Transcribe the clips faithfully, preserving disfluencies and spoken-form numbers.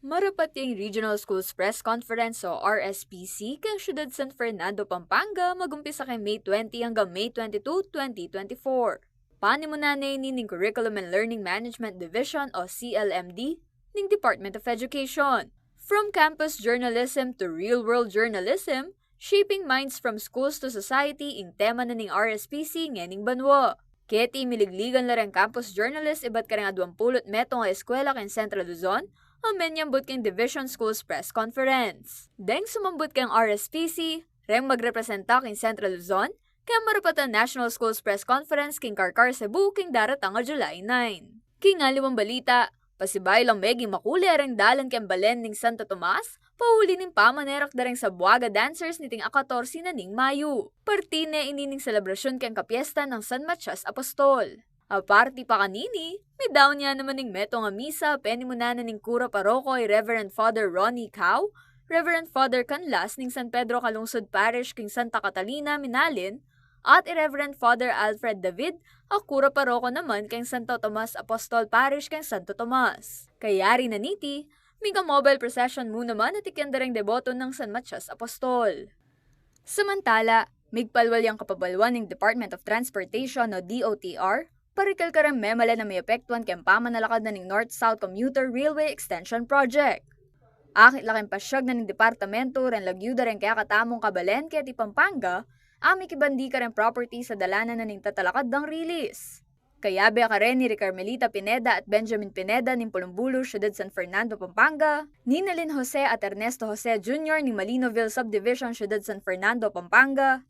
Marapat ya ing Regional Schools Press Conference o R S P C keng Syudad San Fernando, Pampanga, magumpisa keng May twenty anggang May twenty-two, twenty twenty-four. Panimunan na ini ning Curriculum and Learning Management Division o C L M D ning Department of Education. From campus journalism to real-world journalism, Shaping Minds from Schools to Society ing tema na ning R S P C ngening banua. Keti miligligan la reng campus journalist ibat kareng adwang pulu't metung a eskwela keng Central Luzon a menyambut keng Division Schools Press Conference. Deng sumambut keng R S P C, reng magrepresenta keng Central Luzon, keng marapat a National Schools Press Conference king Carcar, Cebu king daratang a July nine. King aliwang balita, pasibayu lang meging makuli a reng dalan keng balen ning Santo Tomas, pauli ning pamanerak da reng Sabuaga dancers niting akatorse na ning Mayu. Parti ne ini ning selebrasyun keng kapiesta nang San Matias Apostol. Aparti pa kanini, midaun ya naman ning metung a misa, penimunan na ning Kura Paroko i Reverend Father Ronnie Cao, Reverend Father Canlas ning San Pedro Calungsod Parish king Santa Catalina, Minalin, at i Reverend Father Alfred David, a Kura Paroko naman keng Santo Tomas Apostol Parish keng Santo Tomas. Kayari na niti, mika-mobile procession mu naman a tikyan da reng deboto nang San Matias Apostol. Samantala, migpalwal yang kapabaluan ning Department of Transportation o D O T R, parikil kareng memalen a miapektuan keng pamanalakad na ning North-South Commuter Railway Extension Project. Akit la keng pasyag na ning departamento reng lagyu da reng kekatamung kabalen keti Pampanga, a mikibandi kareng property sa dalanan na ning tatalakad dang rilis. Kayabe kareni ri Carmelita Pineda at Benjamin Pineda ning Pulumbulu, Syudad San Fernando, Pampanga, Ninalin Jose at Ernesto Jose Junior ning Malinoville Subdivision, Syudad San Fernando, Pampanga,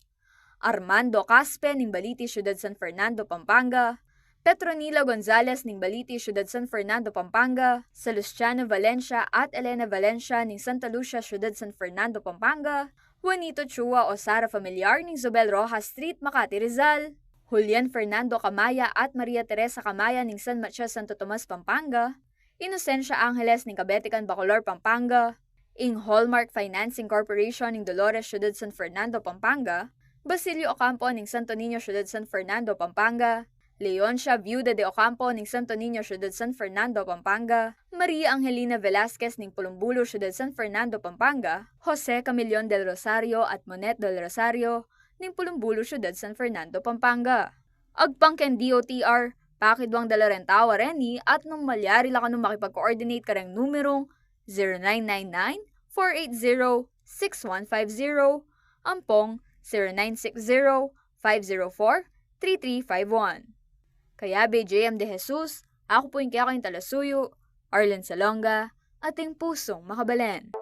Armando Caspe ning Baliti, Syudad San Fernando, Pampanga, Petronila Gonzalez ning Baliti, Syudad San Fernando, Pampanga, Salustiano Valencia at Elena Valencia ning Santa Lucia, Syudad San Fernando, Pampanga, Juanito Chua o Sara Familiar ning Zubel Rojas Street, Makati, Rizal, Julian Fernando Camaya at Maria Teresa Camaya ning San Matias, Santo Tomas, Pampanga, Inocencia Angeles ning Cabetican, Bacolor, Pampanga, ing Hallmark Financing Corporation ning Dolores, Syudad San Fernando, Pampanga, Basilio Ocampo ning Santo Niño, Syudad San Fernando, Pampanga, Leoncia Viuda de Ocampo ning Santo Niño, Syudad San Fernando, Pampanga, Maria Angelina Velasquez ning Pulumbulu, Syudad San Fernando, Pampanga, Jose Camilion del Rosario at Monet del Rosario ning Pulumbulu, Syudad San Fernando, Pampanga. Agpang keng D O T R, pakidwang da la reng tau a reni at nung malyari la kanu makipag-coordinate kareng numerung zero nine nine nine, four eight zero, six one five zero, ampong zero nine six zero, five zero four, three three five one. Kayabe J M De Jesus, aku pu ing kekayung talasuyu, Arlen Salonga, ating pusung makabalen.